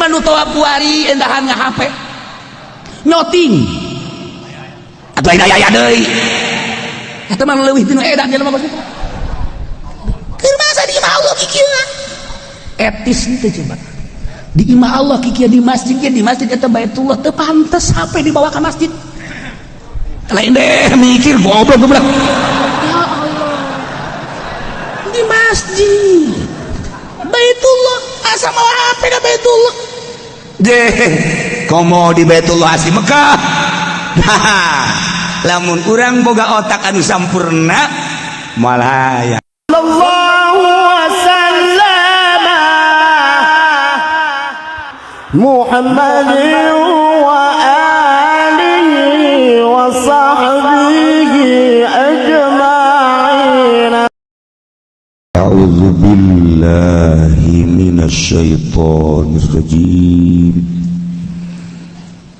jelema nu tawaf kuari endahan nga HP nyoting atau aya aya deui. Eta mah leuwih tinu edan jelema kos kitu. Keur masa di imah Allah kikieu? Etis teu coba? Di imah Allah kikieu, di masjid ge, di masjid eta Baitullah, teu pantes HP dibawa ke masjid. Lain deh mikir, goblok goblok. Ya Allah, di masjid Baitullah asa mawa HP ka Baitullah deh, komo di Baitullah asli Mekah. Nah, lamun urang boga otak anu sampurna malah ya. الله وسلم محمد وآله وصحبه أجمعين. أعوذ بالله من الشيطان الرجيم.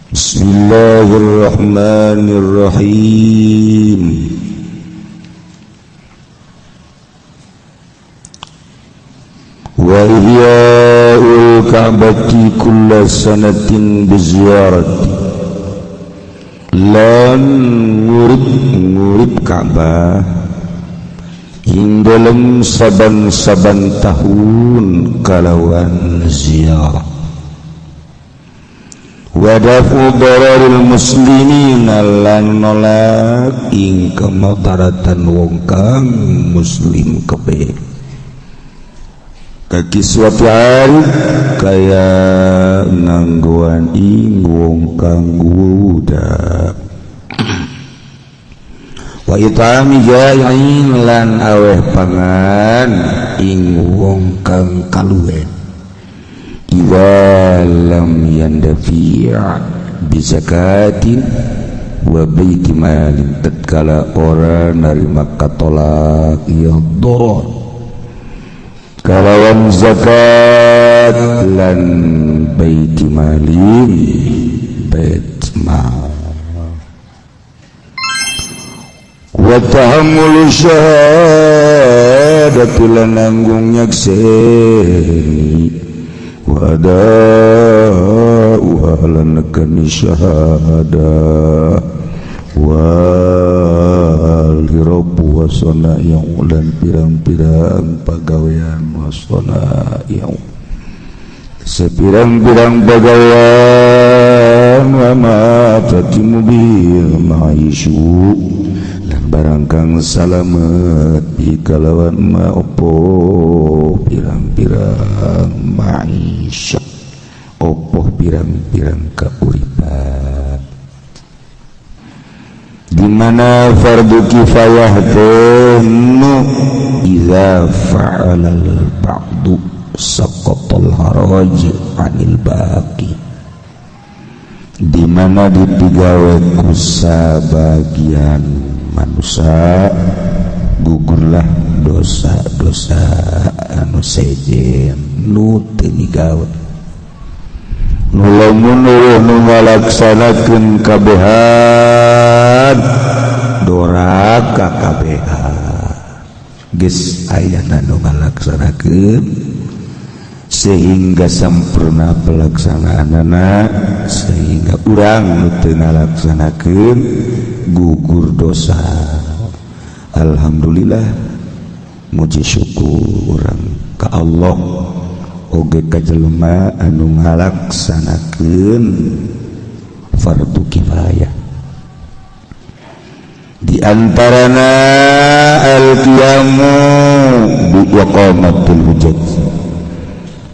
بسم الله الرحمن الرحيم. وإحياء الكعبة كل سنة بزيارة lan ngurip-ngurip Ka'bah ing dalem saban-saban tahun kalawan ziarah, wadafu dararil muslimin lan nolak ing kemadaratan wong kang muslim kabeh, kaki suatu hari kaya nganggoan ing wong kang budak, wa itami ja'in lan aweh pangan ing wong kang kaluwen, idza lam yandafi' bi zakatin wa baiti malin, tatkala ora narima katolak ya darar kalawan zakat lan baiti malin, bait mal, wa tahammulu syahadati lan nanggung nyakseni, wa ada'uha lan nekani syahadah, wal hirabu wasona yang lan pirang-pirang pagawean, wasona yang sepirang-pirang pagawean, wa ma tatimu bil ma'isyu lan barang kang salamet bi kalawan ma opo pirang-pirang maisha, opo pirang-pirang kauripan. Di mana fardu kifayah teh nu idza fa'alal ba'du saqatal haraj 'anil baqi, di mana dipigawe ku sabagian manusia gugurlah dosa-dosa anu sejen nu teu migawe, nu lamun eueuh nu ngalaksanakeun kabehan doraka kabehan. Geus ayana nu ngalaksanakeun sehingga sampurna pelaksanaanana, sehingga urang nu teu ngalaksanakeun gugur dosa. Alhamdulillah, muji syukur urang ka Allah oge ka jelema anu ngalaksanakeun fardu kifayah. Di antarana al-qiyamu bi iqamatil hujjat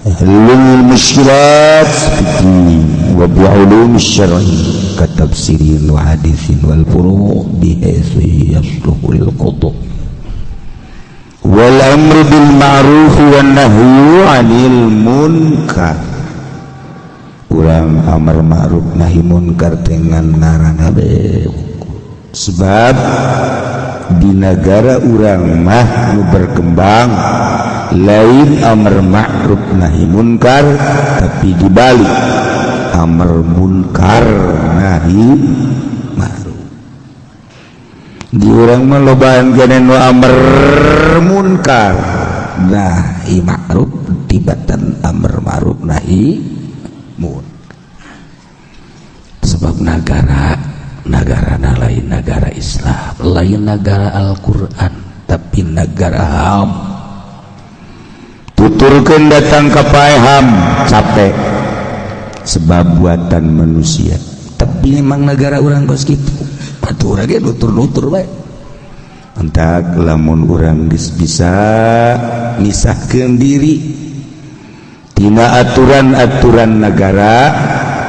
ahlul mushkilat fiddin wa bi ulum syar'i katafsirin wa hadithin wal furu' bihaitsu yasluhu lil qada wal amru bil ma'ruf wan nahyu 'anil munkar. Urang amar ma'ruf nahi munkar dengan ngaranna be, sebab di negara urang mah nu berkembang lain amar ma'ruf nahi munkar, tapi dibalik amar munkar nahi ma'ruf. Di urang mah lobaan kene nu amar munkar nahi ma'ruf tibatan amar ma'ruf nahi. Munkar. Sebab negara negara lain negara Islam, lain negara Al-Quran, tapi negara HAM. Tuturkeun datang ka paeh HAM capek sebab buatan manusia. Tapi memang negara urang kos kitu, atuh urang ge nutur-nutur bae. Entak lamun urang geus bisa misahkeun diri tina aturan-aturan negara,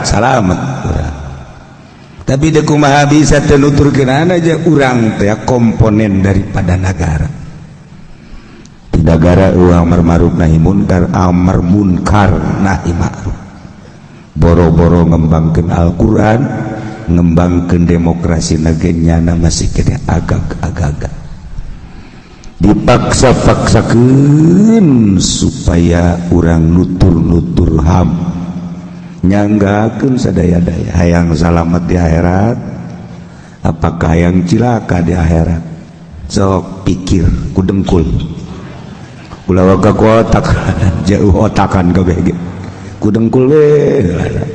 salamet urang. Tapi deuk kumaha bisa teu nuturkeun aja, urang teh komponen daripada negara. Di negara uang amar ma'ruf nahi munkar, amar munkar nahi ma'ruf. Boro-boro ngembangkeun Al-Qur'an, ngembangkeun demokrasi, negenya masih kena agak-agak dipaksa-paksakeun supaya urang nutur-nutur HAM, nyanggakeun sadaya-daya. Hayang salamet di akhirat, apakah hayang cilaka di akhirat? Sok pikir ku dengkul, ulah waka ku otak. Jauh otakan kabeh ge ku dengkul we.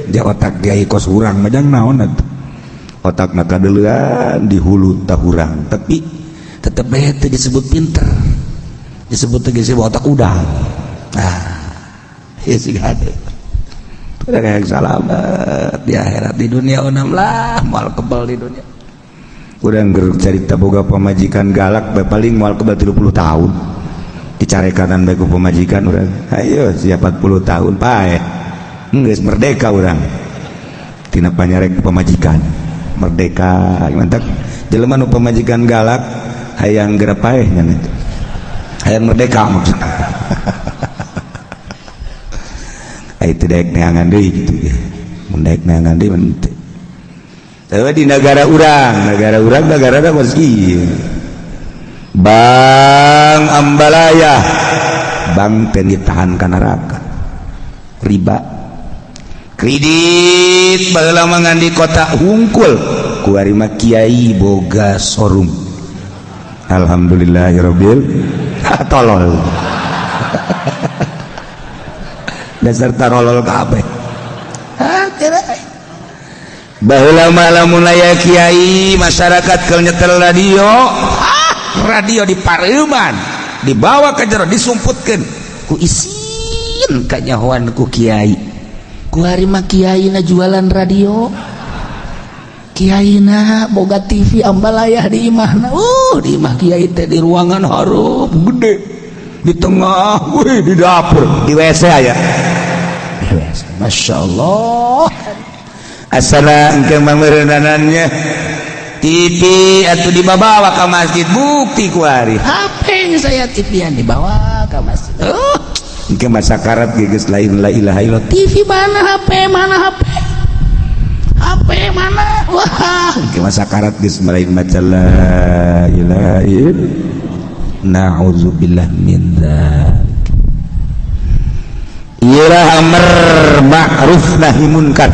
Ja otak kiai kos urang mah jang naon atuh, otakna kadeuleuan di hulu tahurang, tapi tetep bae teu disebut pinter, disebut teh geus otak udang. Nah, ieu sih hade. Udah kayak salamet di akhirat, di dunia onam lah moal kebal di dunia. Urang keur carita boga pamajikan galak bae, paling moal kebal 30 tahun dicarekanan bae ku pamajikan urang. Ayo siap 40 tahun paeh, geus merdeka urang tina panyarek pamajikan. Merdeka mantap. Jelema nu pamajikan galak hayang geura paeh nya itu, hayang merdeka maksudna. Ai teu daek neangan deui kitu ge, mun daek neangan deui mah teu. Tapi di negara urang, negara urang negara kos kieu. Bang ambalaya, bang teh ditahan ka neraka. Riba kredit baheula mah ngan di kota hungkul, kuari mah kiai boga showroom. Alhamdulillahirabbil tolol, dasar tarolol kabeh. Baheula mah lamun aya kiai, masyarakat keur nyetel radio, radio di pareuman dibawa ke jero, disumputkeun ku isin kanyahoan ku kiai. Ku hari mah kiai na jualan radio, kiai na boga TV ambalaya di imahna. Di imah kiai teh di ruangan hareup gede, di tengah, wih, di dapur, di WC aya. Di WC, Masya Allah. Asana engke mameureunannya TV atuh dibawa ka masjid, bukti ku ari. HP saya TV-an dibawa ke masjid. Engke masa karat geus lain la ilaha illallah. TV mana, HP mana, HP HP mana, wah. Engke masa karat geus lain maca la ilaha illallah. Na'udzubillah min dzalik. Iyalah amar ma'ruf nahi munkar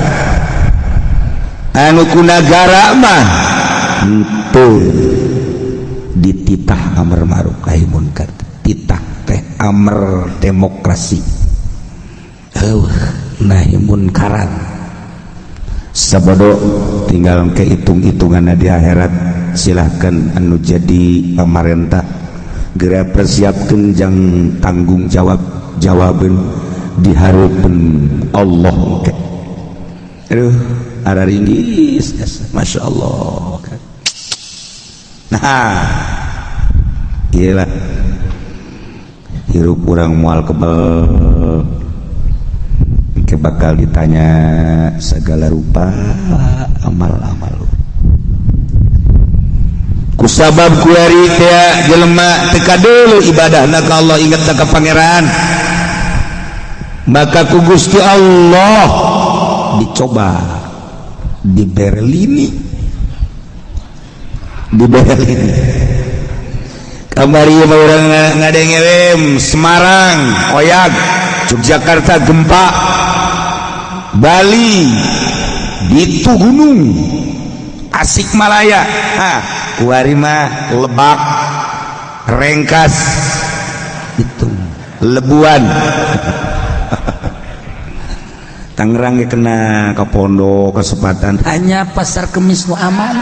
anu ku nagara mah henteu dititah amar ma'ruf nahi munkar, titah teh amar demokrasi, eueuh nahi munkaran. Sabodo tinggal ke hitung-hitungan di akhirat. Silahkan anu jadi pemerintah geura persiapkeun jang tanggung jawab, jawaban di hareupeun Allah ke. Aduh, ara ringgis, Masya Allah. Nah, iyalah hirup urang moal kebel, ke bakal ditanya segala rupa amal-amal. Kusabab kuari teh jelema teu kadulu ibadahna ka Allah, inget ka Pangeran, maka ku Gusti Allah dicoba di Berlini, di Berlini kamari mah urang ngadenge Semarang oyag, Yogyakarta gempa, Bali itu gunung, Tasikmalaya, ha kuari mah Lebak, Rengkas itu Lebuan. Tangerang ge kena ka pondok kesempatan hanya Pasar Kemis nu aman.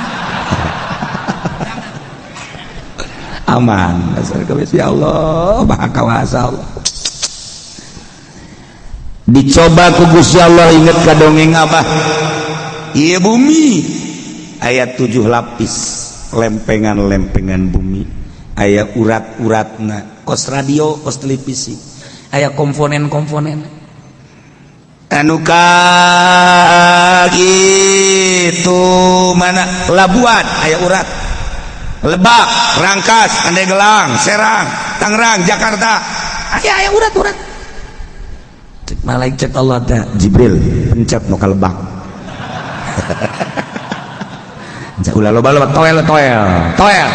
Aman Pasar Kemis, ya Allah, maha kawasa Allah. Dicoba ku Gusti Allah, inget ka dongeng Abah. Ieu bumi aya 7 lapis lempengan-lempengan bumi, aya urat-uratna kos radio, kos televisi, aya komponen-komponen anu ka gitu mana Labuan aya urat, Lebak, Rangkas, Pandeglang, Serang, Tangerang, Jakarta, aya aya urat-urat. Cek malaikat Allah teh Jibril pencet nu ka Lebak. Ulah loba-loba toel toel toel.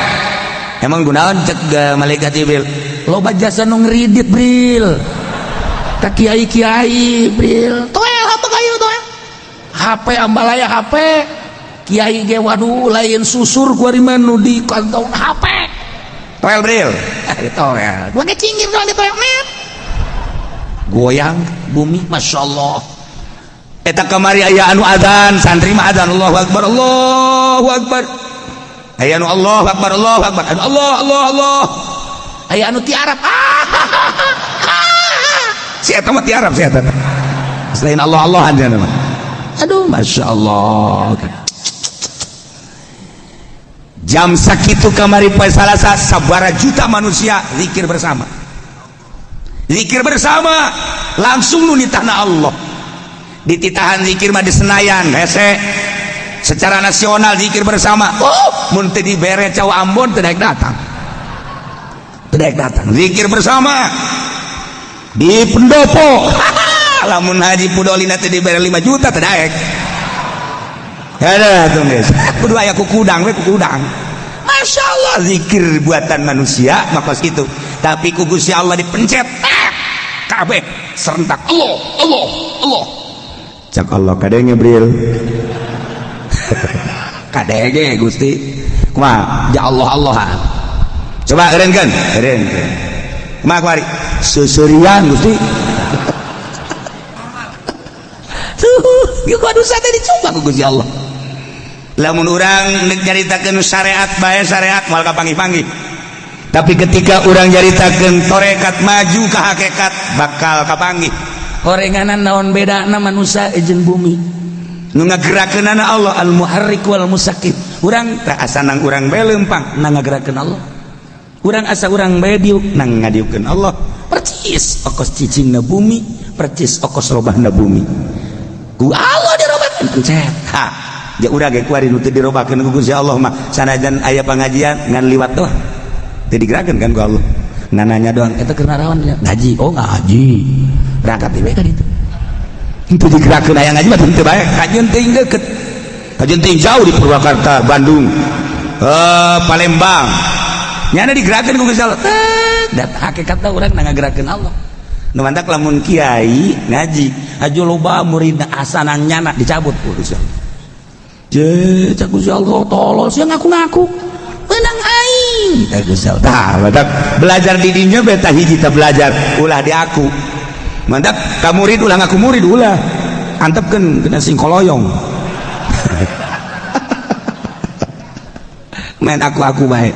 Emang gunaon cek malaikat Jibril? Loba jasa nu ngridit Bril. Ka kiai-kiai Bril. Toel apa kayu toel? HP ambalaya HP. Kiai ge waduh lain susur ku ari mah nu di kantong HP. Toel Bril. Toel. Gua ge cinggir doang di toel net. Goyang bumi Masya Allah. Eta kamari aya anu adzan, santri mah adzan Allahu Akbar, Allahu Akbar. Aya anu Allahu Akbar, Allahu Akbar. Anu Allah Allah Allah. Aya anu tiarap. Si eta mah tiarap si eta. Selain Allah Allahan cenah mah. Aduh Masya Allah. Jam sakitu kamari poe Salasa sabara juta manusia zikir bersama. Zikir bersama langsung nu nitahna Allah. Dititahan zikir mah di Senayan hese. Secara nasional zikir bersama. Oh, mun teu dibere cau Ambon teu daek datang. Teu daek datang. Zikir bersama di pendopo. Lamun Haji Pudolina teu dibere 5 juta teu daek. Ada tuh guys. Kudu aya kukudang we kukudang. Masya Allah zikir buatan manusia maka gitu. Tapi ku Gusti Allah dipencet. Kabeh serentak Allah Allah Allah. Cak Allah kadenge Bril. Kadenge Gusti. Kumaha? Ya Allah Allah. Coba eureunkeun, eureunkeun. Kumaha kuari? Susurian Gusti. Tuh, kudu dosa teh dicoba ku Gusti Allah. Lamun urang nek nyaritakeun syariat bae syariat moal kapanggih-panggih. Tapi ketika urang nyaritakeun tarekat maju ka hakikat bakal kapanggih. Horenganan naon bedana manusia jeung bumi. Nu ngagerakeunana Allah al-muharrik wal musakkin. Urang teh asa nang urang bae leumpang nang ngagerakeun Allah. Urang asa urang bae diuk nang ngadiukkeun Allah. Percis okos cicingna bumi, percis okos robahna bumi. Ku Allah dirobakeun pencet. Ha, ja urang ge kuari nu teu dirobakeun ku Gusti Allah mah sanajan aya pangajian ngan liwat doang. Teu digerakeun kan ku Allah. Nananya doang eta keur naraon ngaji. Oh ngaji. Berangkat di kan itu. Teu digerakeun aya ngaji mah teu bae. Kajeun teuing deukeut. Kajeun teuing jauh di Purwakarta, Bandung, Palembang. Nyana digerakeun ku Gusti Allah. Dat hakikatna urang ngagerakeun Allah. Nu mantak lamun kiai ngaji aju loba muridna asanang nyana dicabut ku Gusti Allah. Je cak Gusti Allah tolol sia ngaku-ngaku. Menang aing tah Gusti Allah. Tah mantak belajar di dinya beta hiji teh belajar ulah di aku. Mantak ka murid ulah ngaku murid ulah. Antepkeun kena sing koloyong. Main aku-aku bae.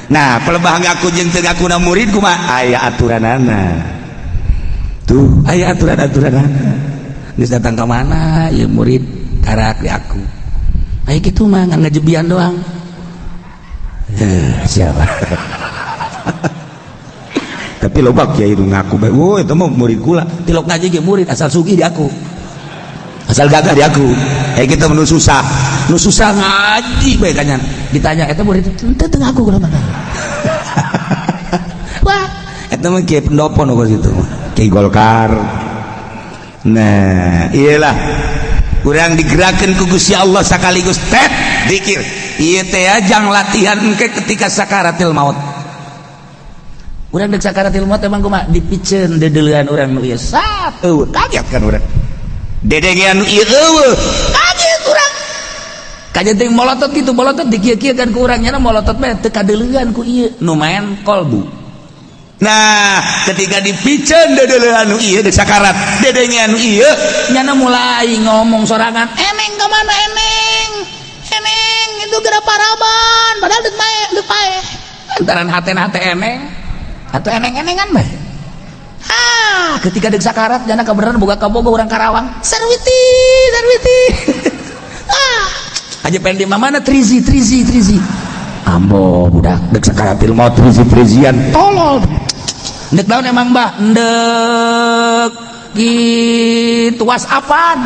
Nah, pelebah ngaku jeung teu ngakuna murid kumaha? Aya aturanana. Tuh, aya aturan-aturanana. Geus datang ka mana ieu murid karak di aku. Aya kitu mah ngan ngajebian doang. Siapa? Tapi loba kiai nu ngaku bae, "Woi, eta mah murid kula." Tilok ngaji ge murid asal sugih di aku. Asal gagah di aku. Eh kita nu susah. Nu susah ngaji bae kanyan. Ditanya eta murid teu teu ngaku kula mah. Wah, eta mah kiai pendopo nu kitu. Kiai Golkar. Nah, iyalah. Urang digerakkeun ku Gusti Allah sakaligus tet zikir. Ieu teh jang latihan engke ketika sakaratil maut. Urang dek sakaratil maut emang kumaha dipiceun deudeulean urang nu ieu sat eueuh kaget kan urang. Dedengean nu ieu eueuh kaget urang. Kajeun teh molotot kitu molotot dikieu-kieu kan ku urang nyana molotot mah teu kadeulean ku ieu nu maen kolbu. Nah, ketika dipiceun deudeuleun anu ieu deuk sakarat, dedenge anu ieu nyana mulai ngomong sorangan, "Eneng ka mana eneng? Eneng itu geura paraban, padahal deuk mae, deuk paeh." Lantaran hatena hate eneng atau eneng-enengan bae. Ah, ketika deuk sakarat jana kabeneran boga kabogoh urang Karawang. Sarwiti, sarwiti. Ah, aja pengen di mana trizi, trizi, trizi. Ambo budak dek sakaratil maut trizi-trizian tolol. Ndek naon emang bah? Ndek gitu whatsappan.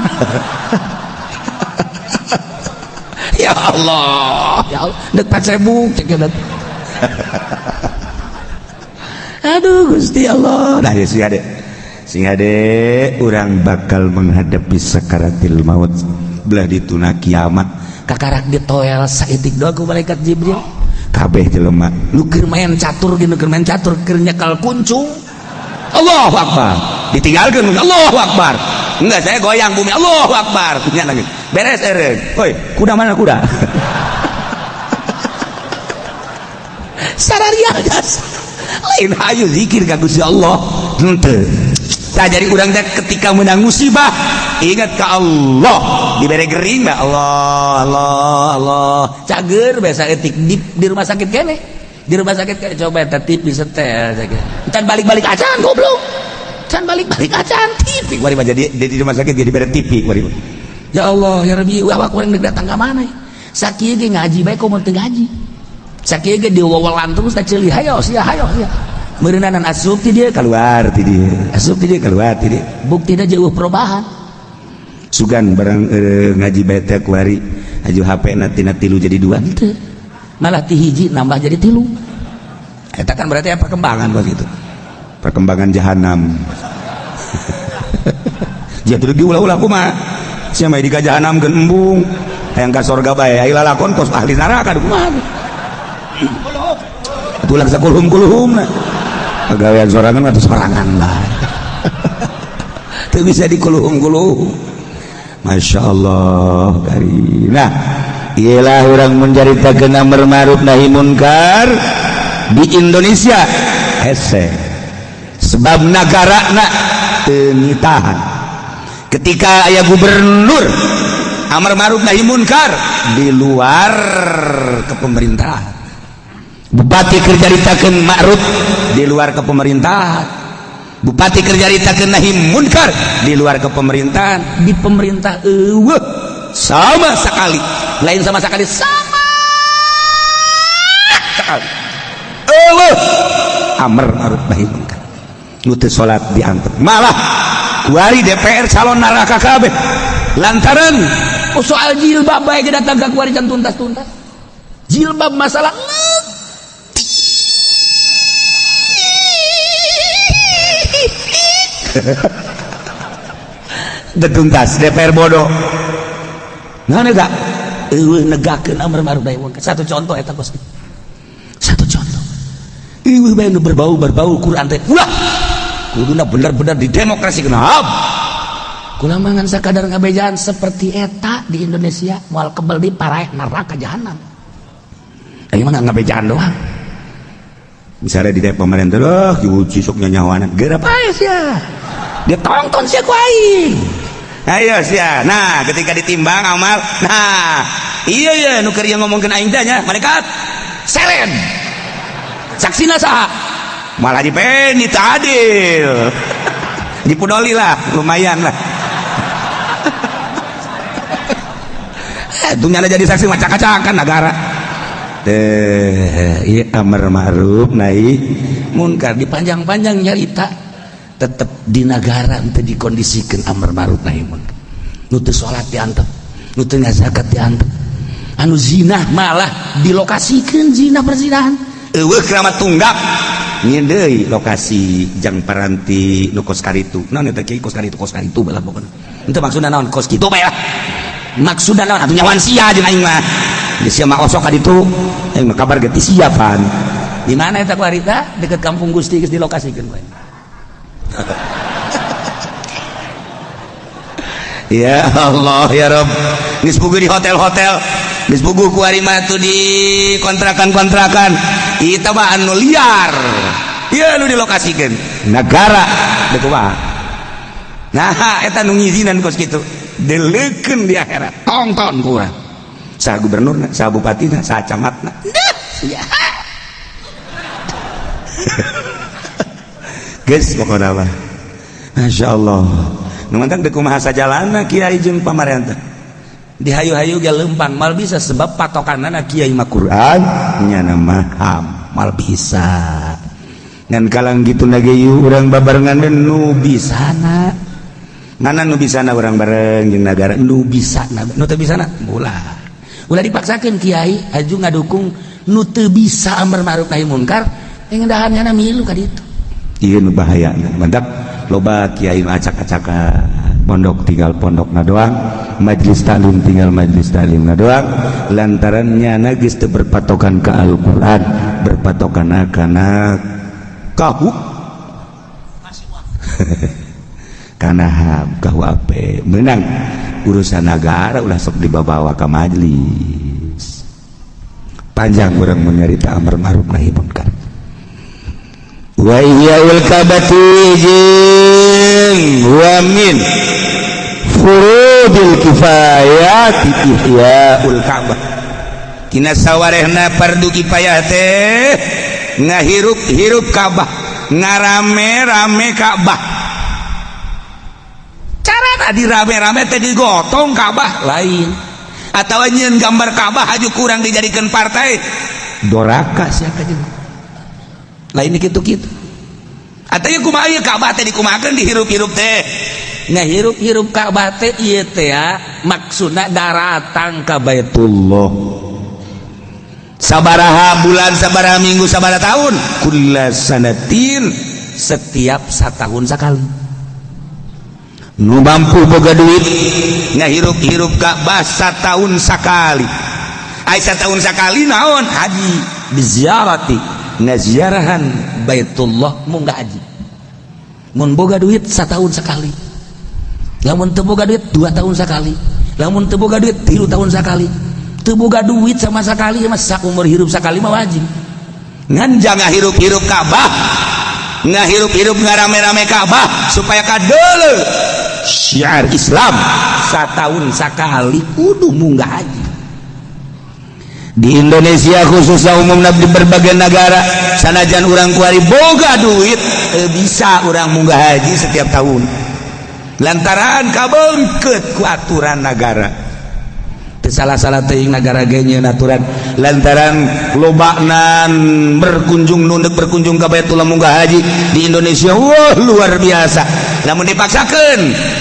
Ya Allah, ya Allah, ndek Facebook cek eta. Aduh Gusti Allah. Nah, ya sing hade. Sing hade urang bakal menghadapi sakaratil maut belah dituna kiamat. Kakarak ditoel saeutik doa ku malaikat Jibril. Kabeh jelema nu keur main catur ge nu keur main catur keur nyekel kuncung. Allahu Akbar. Ditinggalkeun Allahu Akbar. Enggak, saya goyang bumi Allahu Akbar. Nya lagi. Beres eureun. Woi, kuda mana kuda? Sararia gas. Lain hayu zikir ka Gusti Allah. Henteu. Tah jadi urang teh ketika menang musibah ingat ka Allah, dibere gering mah Allah Allah Allah. Cager biasa etik di rumah sakit kene. Di rumah sakit kene coba eta TV setel. Can balik-balik acan goblok. Can balik-balik acan TV. Kuari mah jadi di rumah sakit jadi bere TV kuari mah. Ya Allah ya Rabbi, awak urang deuk datang ka mana? Sakieu ge ngaji bae komo teu ngaji. Sakieu ge diwawalan terus teh ceuli hayo sia hayo sia. Meureunanan asup ti dieu keluar ti dieu. Asup ti dieu keluar ti dieu. Buktina jauh perubahan. Sugan barang ngaji bae teh kuari aju HP na tina 3 jadi 2 henteu. Malah ti hiji nambah jadi 3. Eta kan berarti apa perkembangan kos gitu. Perkembangan jahanam. Jadi lagi ulah-ulah kumaha. Sia mah di ka jahanam geun embung. Hayang ka sorga bae, ai lalakon kos ahli neraka kumaha. Tulang sakulhum-kulhum na. Pagawean sorangan atau sorangan lah. Teu bisa dikuluhum-kuluhum. Masya Allah kari. Nah, iyalah orang mencaritakeun amar ma'ruf nahi munkar di Indonesia hese. Sebab nagarana teu nitahan. Ketika aya gubernur amar ma'ruf nahi munkar di luar kepemerintahan. Bupati keur caritakeun ma'ruf di luar kepemerintahan. Bupati keur caritakeun nahi munkar di luar kepemerintahan, di pemerintah eueuh sama sekali. Lain sama sekali, sama sekali. Eueuh amar ma'ruf nahi munkar. Nu teu salat diantep. Malah kuari DPR calon neraka kabeh. Lantaran soal jilbab bae ge datang ka kuari can tuntas-tuntas. Jilbab masalah tuntas DPR bodoh. Nah negak eueuh negakeun amar ma'ruf nahi munkar. Satu contoh eta kos. Satu contoh. Eueuh bae nu berbau-berbau Quran teh. Ulah. Kuduna bener-bener didemokrasikeun. Hap. Kula mah ngan sakadar ngabejaan seperti eta di Indonesia moal kebel di paraeh neraka jahanam. Aing mah ngabejaan doang. Misalnya di pemerintah loh, diuji sok nyanyawanan. Geura pae sia. Dia tonton sia ku aing. Ayo sia. Nah, ketika ditimbang amal, nah, iya iya nu keur ieu ngomongkeun aing teh nya, malaikat. Selen. Saksina saha? Malah di Peni teu adil. Dipudoli lah, lumayan lah. Dunyana jadi saksi macak-macakan negara. Teh, ieu amar ma'ruf nahi munkar dipanjang-panjang nyarita tetep di negara teu dikondisikeun amar ma'ruf nahi munkar. Nu teu salat diantep, nu teu ngazakat diantep. Anu zina malah dilokasikeun zina perzinahan. Eueuh keramat tunggak. Nyeun deui lokasi jang paranti nu kos karitu. Naon eta kieu kos karitu bae lah pokona. Henteu maksudna naon kos kitu bae lah. Maksudna naon atuh nyawan sia jeung aing mah. Di sia mah osok ka ditu. Aing mah kabar ge ti sia pan. Di mana eta ku harita? Deket Kampung Gusti geus dilokasikeun ku aing. Ya Allah ya Rabb. Geus puguh di hotel-hotel, geus puguh ku ari mah tuh di kontrakan-kontrakan. Eta mah anu liar. Ieu nu dilokasikeun negara deuk kumaha. Nah, eta nu ngizinan kos kitu deleukeun di akhirat, tongton ku urang saha gubernurna, saha bupatina, saha camatna. Nah, sia. Geus pokona mah Masya Allah. Nu mantap deuk kumaha sajalana kiai jeung pamarentah dihayu-hayu ge lempang mal bisa, sebab patokanana kiai mah Quran, nyana mah HAM, mal bisa. Ngan kalang gitu nage urang babarengan nu bisana mana, nu bisana urang bareng jeung nagara, nu bisa nu teu bisana ulah, ulah dipaksakeun. Kiai aju ngadukung nu teu bisa amar ma'ruf nahi munkar, ngedahan nyana milu ka ditu. Ieu nu bahaya. Mantap loba kiai nu acak-acakan, pondok tinggal pondokna doang, majlis taklim tinggal majlis taklimna doang, lantaran nyana geus teu berpatokan ke Al-Qur'an, berpatokan kana kahu kana HAM, KUHP. Menang urusan negara ulah sok dibawa ka majlis. Panjang urang mun nyarita amar ma'ruf nahi munkar. Wa ihyaul kabati jeung wa min furudil kifayati ihyaul Ka'bah. Tina sawarehna fardu kifayah teh ngahirup-hirup Ka'bah, ngarame-rame Ka'bah. Cara tadi rame-rame teh digotong Ka'bah lain, atau nyieun gambar Ka'bah aju kurang dijadikan partai doraka siapa jeung lain kitu-kitu. Atau ieu kumaha, ieu Ka'bah teh dikumahakeun, dihirup-hirup teh? Ngahirup-hirup Ka'bah teh ieu teh ya, maksudna daratang ka Baitullah sabaraha bulan, sabaraha minggu, sabaraha tahun, kulla sanatin, setiap satahun sekali. Nu mampu boga duit ngahirup-hirup Ka'bah satahun sakali. Ai satahun sakali naon? Haji, biziarati, ngaziarahan Baitullah, munggah haji mun boga duit satahun sekali. Lamun teu boga duit 2 tahun sekali, lamun teu boga duit 3 tahun sekali, teu boga duit sama sekali mah saumur hirup sekali mah wajib. Ngan jangan hirup-hirup Ka'bah, ngahirup-hirup, ngarame-rame Ka'bah supaya kadeuleu syiar Islam, satahun sekali kudu munggah haji. Di Indonesia khususnya, umumnya di berbagai negara, sanajan urang kuari boga duit bisa urang munggah haji setiap tahun lantaran kabengket ku aturan negara. Teu salah-salah teuing, negara ge nyieun aturan lantaran lobaknan berkunjung, nunduk berkunjung ke Baitullah, munggah haji di Indonesia, wah, luar biasa. Namun dipaksakan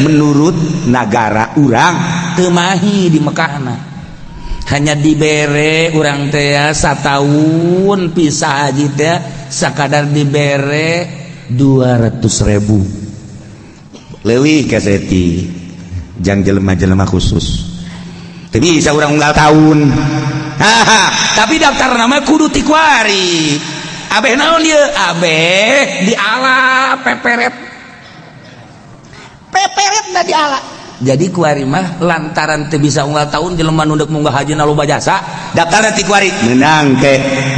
menurut negara urang teu mahi di Mekahna, hanya dibere urang teh satahun pisah haji teh sakadar dibere 200.000 leuwih kaseti jang jelema-jelema khusus. Tapi bisa urang unggal tahun. Haha, tapi daftar nama kudu ti kuari. Abeh naon ieu? Abeh diala peperet, peperet da diala. Jadi kuari mah lantaran teu bisa unggal tahun, jelema nu deuk munggah haji na loba jasa, daftar ti kuari menang ke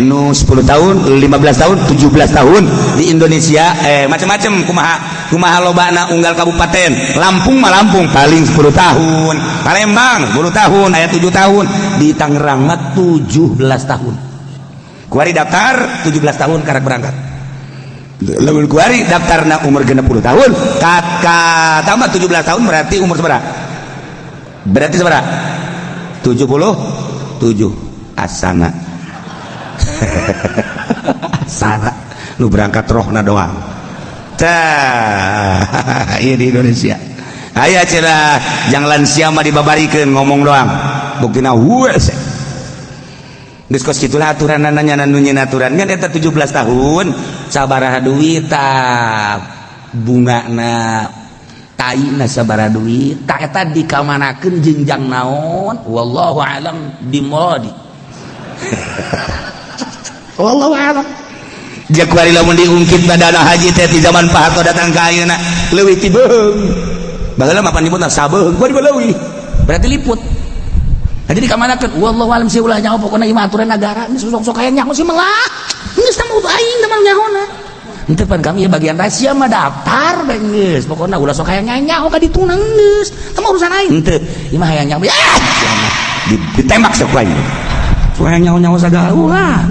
nu 10 tahun, 15 tahun, 17 tahun di Indonesia. Macam-macam, kumaha kumaha lobana unggal kabupaten. Lampung mah, Lampung paling 10 tahun, Palembang 10 tahun, aya 7 tahun, di Tangerang mah 17 tahun. Kuari daftar 17 tahun karak berangkat. Lamun kuari daftarna umur 60 tahun, kata tambah 17 tahun berarti umur seberapa? Berarti seberapa? 77. Asana asana lu berangkat rohna doang. Tah, iya di Indonesia aya cenah jang lansia mah dibabarikeun, ngomong doang, buktina hese. Geus kos kitulah aturan nanya nu nyieun aturan kan eta 17 tahun sabaraha duit tah, bungana taina sabaraha duit tah, eta dikamanakeun jeung jang naon, wallahu alam bimuradi, wallahu alam. Dia kuari lamun diungkit dana haji teh di zaman Pak Harto datang ka ayeuna leuwih ti beung. Baheula mah pan nyebutna sabeung, kuari leuwih berarti liput. Nah, jadi kamanakeun, wallahu alam sih, ulah nyaho. Pokona ieu mah aturan negara, geus sok-sok aya nyaho sih melah. Geus tah aing teh mah nyahona. Henteu pan kami ya bagian rahasia mah daftar bae geus. Pokona ulah sok hayang nyaho ka ditu geus. Teu mah urusan aing. Henteu. Ieu mah hayang nyaho. Ya, Ditembak sok aing. Sok hayang nyaho-nyaho sagala ulah.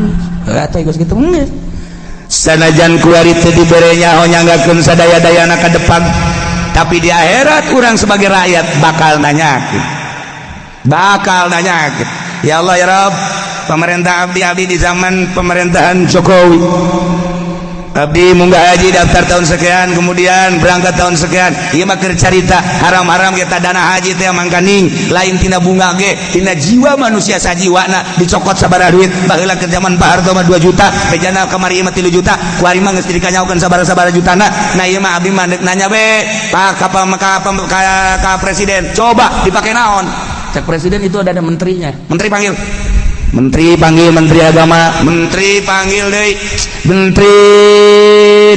Heuh atuh geus kitu geus. Sanajan kuari teu dibere nyaho nyanggakeun sadaya-dayana ka depan, tapi di akhirat urang sebagai rakyat bakal nanyakeun, bakal nanyakeun. Ya Allah, ya Rabb, pemerintah abdi, abdi di zaman pemerintahan Jokowi abdi munggah haji daftar tahun sekian, kemudian berangkat tahun sekian. Ieu mah keur carita haram-haram kita. Dana haji teh mangkaning lain tina bunga ge, tina jiwa manusia sajiwana dicokot sabaraha duit. Baheula ke zaman Pak Harto mah 2 juta, bejana kamari mah 3 juta, kuari mah geus dikanyaokeun sabaraha-sabaraha jutana. Nah, ieu mah abdi mah nanya be Pak ka, ka, ka, ka presiden, coba dipake naon? Cek presiden itu ada menterinya. Menteri panggil, menteri panggil, menteri agama, menteri panggil deui, menteri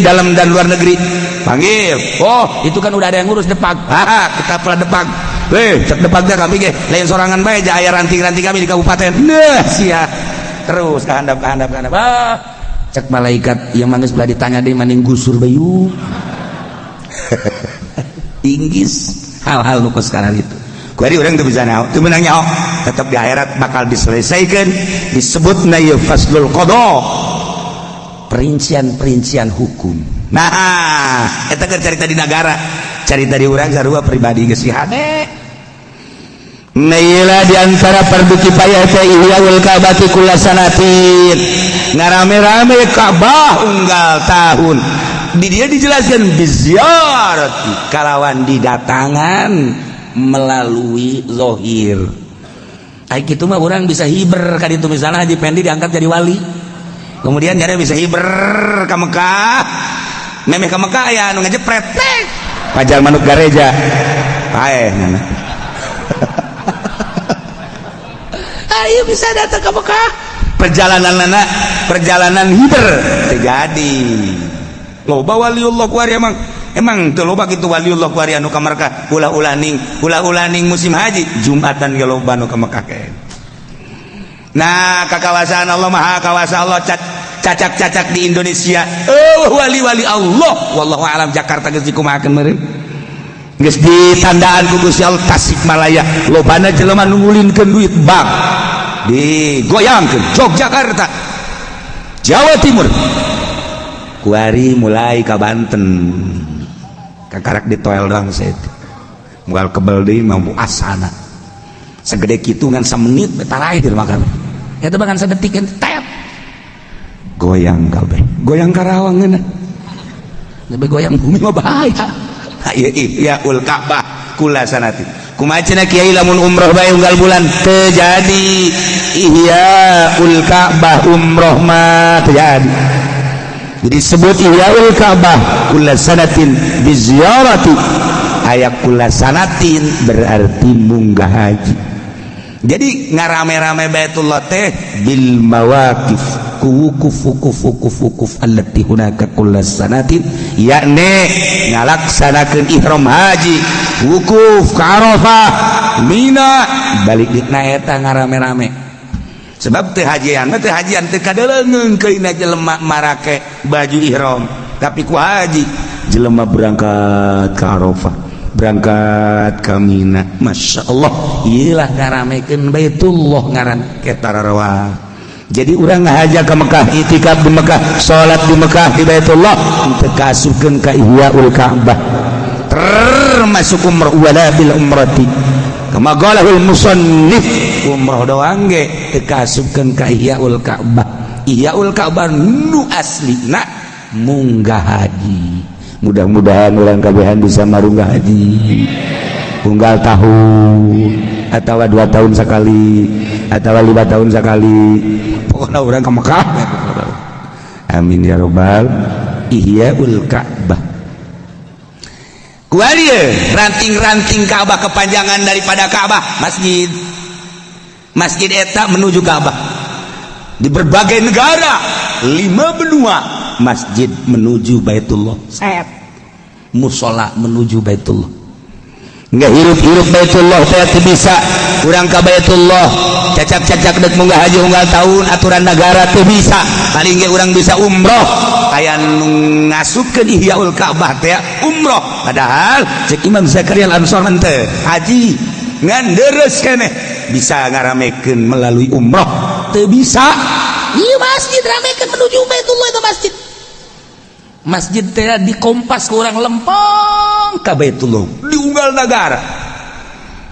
dalam dan luar negeri panggil. Oh, itu kan udah ada yang ngurus Depag. Ah, kita pula Depag. Weh, cek Depagnya kami ge lain sorangan bae, aya ranting-ranting kami di kabupaten. Nah, sia terus ke handap, ke handap, ke handap. Ah, cek malaikat yang mangis belah ditanya deh, maning gusur bayu. Inggris hal-hal nu sekarang itu kuari urang teu bisa nyaho, teu meunang nyaho. Tetap di akhirat bakal diselesaikan, disebutna ieu faslul qada, perincian-perincian hukum. Nah, eta keur carita di negara, carita di urang sarua pribadi geus hade. Nah, iyalah di antara fardu kifayah teh ihyaul Ka'bati kulla sanatin, ngarame-rame Ka'bah unggal tahun. Di dia dijelaskan biziarati, kalawan didatangan melalui zohir. Ai kitu mah urang bisa hiber ka ditu, misalnya Haji Pendi diangkat jadi wali. Kemudian nyari bisa hiber ka Mekah, memeh ka Mekah ya anu ngejepret pajar manuk gareja paeh nana. Ayo bisa datang ke Mekah. Perjalanan nana, perjalanan hiber terjadi. Loba waliullah kuari, emang emang teu loba kitu waliullah kuari anu ka Mekah ulah-ulah ning ulah-ulah ning musim haji Jumatan ge loba nu ka Mekah ke. Nah, kakawasaan Allah, maha kawasa Allah, cacak-cacak di Indonesia. Oh, wali-wali Allah, wallahu alam. Jakarta geus dikumahakeun meureun, geus ditandaan ku Gusti Allah. Tasikmalaya lobana jelema nu ngulinkeun duit bank digoyangkeun. Yogyakarta, Jawa Timur, kuari mulai ka Banten kakarak ditoel doang. Saya moal kebel deui, mampu asana segede kitu ngan samenit beta lain di rumah kami. Eta bahkan sedetik kan tep. Goyang kabeh, goyang Karawang ngeunah. Lebih goyang bumi mah bahaya. Ieu ihyaul Ka'bah kula sanati. Kumaha cenah kiai lamun umroh bae unggal bulan? Terjadi ihyaul Ka'bah umroh mah terjadi. Jadi sebut ihyaul Ka'bah kula sanatin biziyarati, aya kula sanatin berarti munggah haji. Jadi ngarame-rame Baitullah teh bil mawaqif, ku wukuf wukuf wukuf wukuf allati hunaka kulla sanatin, yakni ngalaksanakeun ihram haji, wukuf ke Arafah, Mina, balik. Nah, eta ngarame-rame. Sebab teu hajian mah teu hajian, teu kadeleungeung keuna jelema marake baju ihram. Tapi ku haji jelema berangkat ke Arafah, berangkat ke Mina, Masya Allah. Iyalah ngaramekeun Baitullah ngaran. Ketarawa. Jadi urang ngahaja ke Mekah, itikaf di Mekah, salat di Mekah, di Baitullah teu kaasupkeun ka ihyaul Ka'bah, termasuk umrah. Wala bil umrati kama qalahul musannif, umrah doang ge teu kaasupkeun ka ihyaul Ka'bah. Ihyaul Ka'bah nu aslina munggah haji. Mudah-mudahan urang kabehan bisa marunggah haji unggal tahun atau 2 tahun sekali atau 5 tahun sekali. Pokoknya urang ke Mekah, amin ya robbal. Ihyaul Ka'bah kuari ranting-ranting Ka'bah, kepanjangan daripada Ka'bah masjid, masjid eta menuju Ka'bah di berbagai negara, lima benua, masjid menuju Baitullah, set musola menuju Baitullah. Nggak hirup-hirup Baitullah teh bisa. Urang ka Baitullah cacak-cacak dek munggah haji unggal tahun, aturan negara teu bisa. Paling ge urang bisa umroh, aya nu ngasupkeun Ihyaul Ka'bah teh umroh, padahal cek Imam Zakaria Al-Ansor teh haji ngan deres keneh bisa ngaramekeun melalui umroh teu bisa. Iya, masjid ramekeun menuju Baitullah itu masjid. Masjid teh dikompas ku urang lempeng ka Baitullah diunggal negara.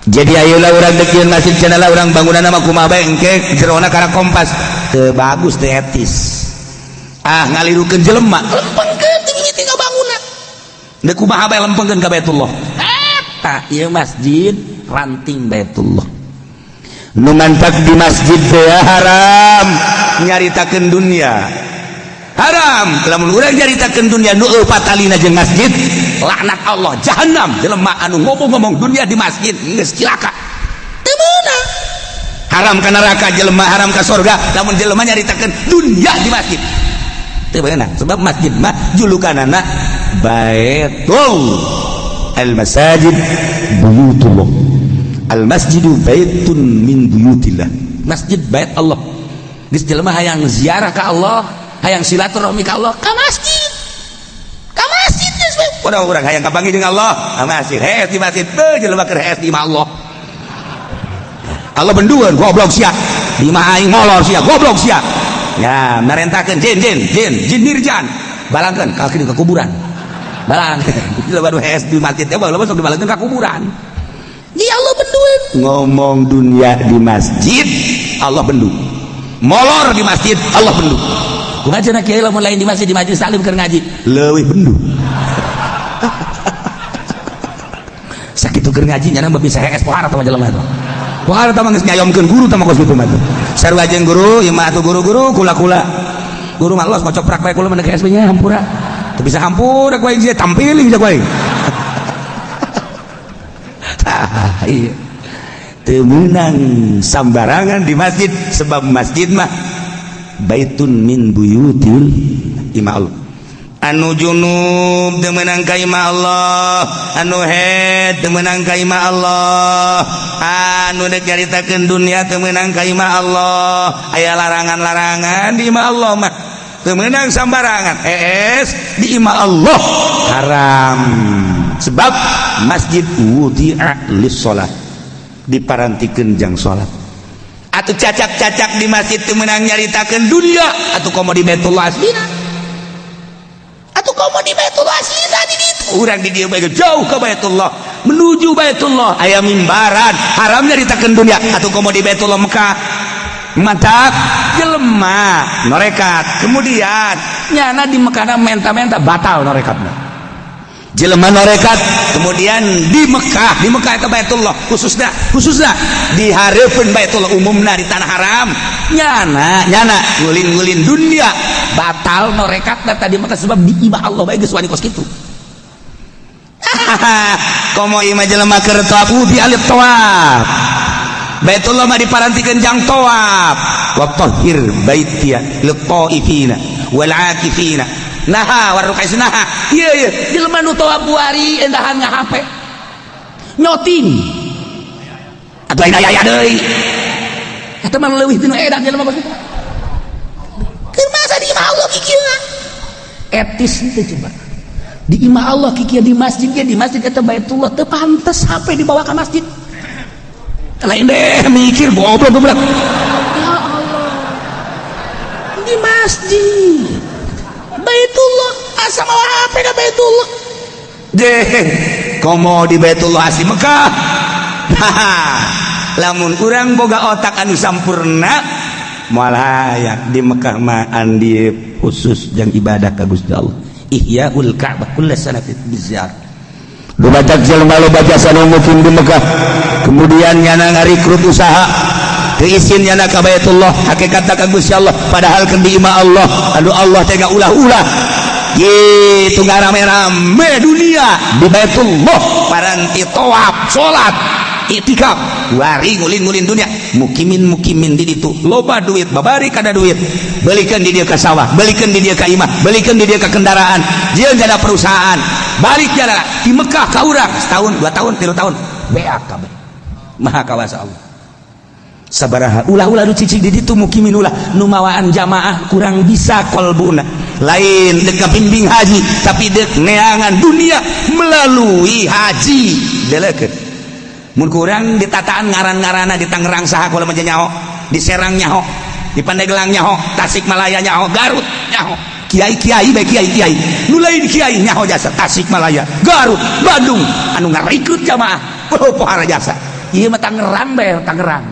Jadi ayolah urang dek masjid cenah lah, urang bangunan mah kumaha bae, engke jerona kana kompas teu bagus, teu etis, ah, ngalirukeun jelema. Lempengkeun tinggi tinggal bangunan. Deuk kumaha bae lempengkeun ka Baitullah. Eta ieu masjid ranting Baitullah. Nu mantak di masjid teh haram nyaritakeun dunia, haram. Lamun urang nyaritakeun dunia nu eupat talina jeung masjid, laknat Allah, jahanam jelema anu ngomong-ngomong dunia di masjid geus cilaka. Teu meunang. Haram ka neraka jelema, haram ka surga lamun jelema nyaritakeun dunia di masjid. Teu meunang, sebab masjid mah julukanana Baitul al masajid buyutullah, al masjidu baitun min buyutillah, masjid bait Allah. Geus jelema hayang ziarah ka Allah, hayang silaturahmi ka Allah, ka masjid. Ka masjid geus we. Urang urang hayang kapanggih jeung Allah ka masjid, hees di masjid teu jelema keur hees di imah Allah. Allah bendueun, goblok sia, di imah aing molor sia, goblok sia. Ya merentahkeun jin jin jin jin nirjan, balangkeun ka ke kuburan, balang jelema nu hees di masjid teh baheula sok dibalangkeun ka kuburan. Di Allah bendueun. Ngomong dunia di masjid Allah bendu, molor di masjid Allah bendu. Kumaha cenah kiai lamun lain di masjid, di majelis taklim keur ngaji leuwih bendu? Sakitu keur ngaji nyana bisa hees pohara tah jelema eta, pohara tah geus nyayomkeun guru tah kos kitu mah. Sarua jeung guru ieu mah atuh, guru-guru kula-kula guru mah los ngocoprak bae, kula mah hees nya hampura teu bisa, hampura ku aing tampiling ku aing. Tah iya, teu meunang sambarangan di masjid, sebab masjid mah baitun min buyutil imah Allah. Anu junub teu meunang ka imah Allah, anu haid teu meunang ka imah Allah, anu dek nyaritakeun dunia teu meunang ka imah Allah. Aya larangan-larangan di imah Allah mah, teu meunang sambarangan hees di imah Allah, haram, sebab masjid wudi'a lis-shalah, diparantikeun jang salat. Atuh cacak-cacak di masjid teu meunang nyaritakeun dunia, atuh komo di Baitullah aslina, Atuh komo di Baitullah aslina di ditu. Urang di dieu bae jauh ke Baitullah, menuju Baitullah aya mimbaran, haram nyaritakeun dunia, atuh komo di Baitullah Mekah. Mantap jelema norekat, kemudian nyana di Mekah menta-menta, batal norekatna. Jelema norekat kemudian di Mekah, di Mekah itu Baitullah khususnya, khususnya di hareupeun Baitullah, umumna di tanah haram, nyana nyana ngulin-ngulin dunia, batal norekatna tadi Mekah, sebab di imah Allah bae geus wani kos kitu. Komo imah jelema keur tawaf, di alif tawaf. Baitullah mah diparantikeun jang tawaf, wa tahhir baitiya lit taifina wal akifina naha warrukai naha. Iya iya, jelema nu tawaf buari endahan nga-HP nyoting atuh lain aya deui, eta mah leuwih tinu edan jelema kos kitu. Keur masa di imah Allah kikieu? Etis teu coba di imah Allah kikieu, di masjid ge, di masjid eta Baitullah teu pantes HP dibawa ka masjid. Lain deh mikir, goblok goblok. Ya Allah, di masjid Baitullah asa mawa HP ka Baitullah. Deh komo di Baitullah asli Mekah. Lamun urang boga otak anu sampurna, moal hayang di Mekah mah andi khusus jang ibadah ka Gusti Allah, Ihyaul Ka'bah kulla sanatin biziar. Dumatak jelema loba jasa nu mukim di Mekah, kemudian nyana ngarikrut usaha keisin nyana ka Baitullah, hakikat ka Gusti Allah, padahal keur di imah Allah anu Allah teh ulah-ulah gitu ngarame-rame dunia di Baitullah, paranti tawaf, salat, itikaf, wari ngulin-ngulin dunia, mukimin mukimin di ditu loba duit, babari kada duit, belikan di dia ke sawah, belikan di dia ke imah, belikan di dia ke kendaraan, jieun jada perusahaan, balik jada di Mekah ka urang setahun, 2 tahun, 3 tahun, beak kabeh. Maha kawasa Allah. Sabaraha ulah-ulah nu cicing di ditu mukimin, ulah nu mawaan jamaah kurang bisa kolbuna, lain dek bimbing haji, tapi dek neangan dunia melalui haji. Delekeun mun kurang ditataan ngaran-ngaranna. Di Tangerang saha kula mah nyaho, di Serang nyaho, di Pandeglang nyaho, Tasikmalaya nyaho, Garut nyaho, kiai-kiai bae, kiai-kiai nu lain kiai nyaho jasa Tasikmalaya, Garut, Bandung anu ngarekrut jamaah. Oh, pohara jasa ieu mah. Tangerang bae, Tangerang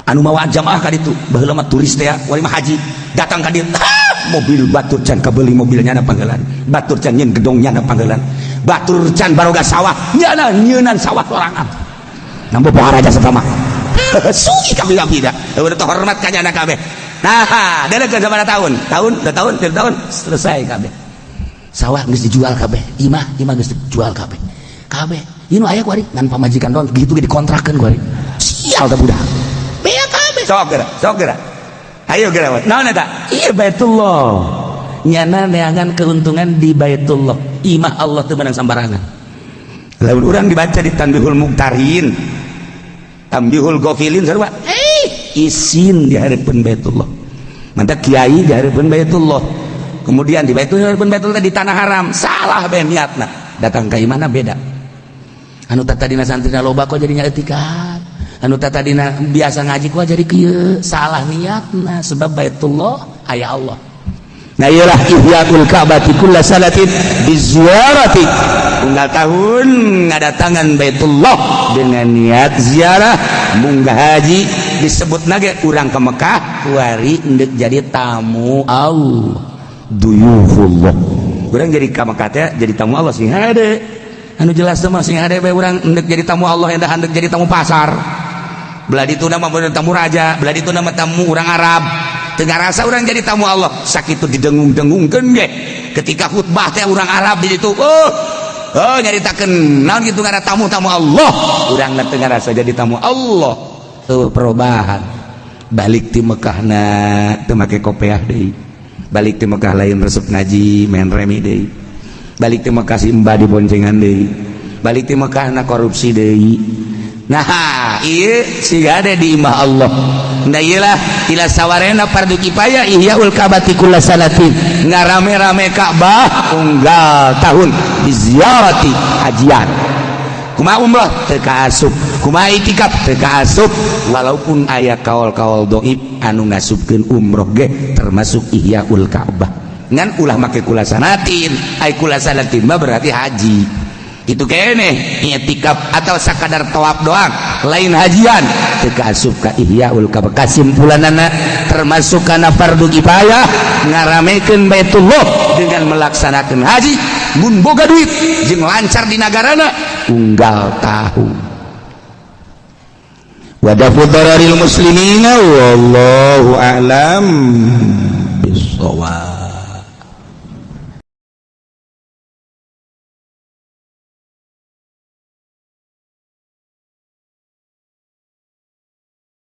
anu mawa jamaah ka ditu baheula mah turis teh, wali mah haji datang ka dieu. Mobil batur can kabeli, mobilnya na panggelan batur, can nyeun gedongnya na panggelan batur, can baroga sawah nyana nyeunan sawah sorangan. Nambah pohara jasa mah, sugih kami kami dah udah hormat ka nyana kabeh. Nah, dia ke zaman tahun tahun 2 tahun 3 tahun selesai kabeh, sawah geus dijual kabeh, imah imah geus dijual kabeh kabeh. Ini aya kuari ngan pamajikan doang gitu ge dikontrakeun kuari. Sial teh budak bea kabeh. Sok geura, sok geura, ayo geura. Naon eta? Iya, Baitullah. Nyana neangan keuntungan di Baitullah. Imah Allah teu meunang sambarangan. Lamun urang dibaca di Tanbihul Muktarin, Tanbihul Ghafilin, sarua isin di hadapan Baitullah. Mantap kiai di hadapan Baitullah, kemudian di Baitullah, hadapan Baitullah di tanah haram, salah bae niatna datang ke imana beda. Anu tadina santrina loba kok jadinya etikan, anu tadina biasa ngaji kok jadi kieu, salah niatna, sebab Baitullah aya Allah. Nah, iyalah ihyaul Ka'bati kulla sanatin biziarati, unggal tahun ngadatangan Baitullah dengan niat ziarah, munggah haji. Disebut nage urang ke Mekah kuari endek jadi tamu Allah, duyufullah. Urang jadi ka Mekah teh jadi tamu Allah. Sing hade anu jelas mah, sing hade bae urang endek jadi tamu Allah, endah endek jadi tamu pasar. Belah ditu nama tamu raja, belah ditu nama tamu urang Arab. Teu ngarasa urang jadi tamu Allah. Sakitu didengung-dengungkeun ge ketika khutbah teh urang Arab di ditu, oh oh, nyaritakeun naon kitu ngaran tamu-tamu Allah. Urang teu ngarasa jadi tamu Allah. Tuh perubahan, balik ti Mekahna teu make kopeah deui, balik ti Mekah lain resep ngaji, main remi deui, balik ti Mekah si mbah diboncengan deui, balik ti Mekahna korupsi deui. Nah, iya siga ada di imah Allah. Nah, iyalah ila sawarena fardu kifayah ihyaul Ka'bati kulla sanatin, ngarame-rame Ka'bah unggal tahun, biziarati, hajian. Kumaha umrah teu kaasup, kumaha itikaf teu kaasup, walaupun aya kaul-kaul doib anu ngasupkeun umroh ge termasuk ihyaul Ka'bah, ngan ulah make kulla sanatin. Ai kulla sanatin mah berarti haji itu kene i'tikaf atau sakadar tawaf doang, lain hajian, teu kaasup ka ihyaul Ka'bah. Kasimpulanana termasuk kana fardu kifayah ngaramekeun Baitullah dengan melaksanakan haji mun boga duit jeung lancar di nagarana unggal tahun. Wa dafu dararil muslimina, wallahu a'lam.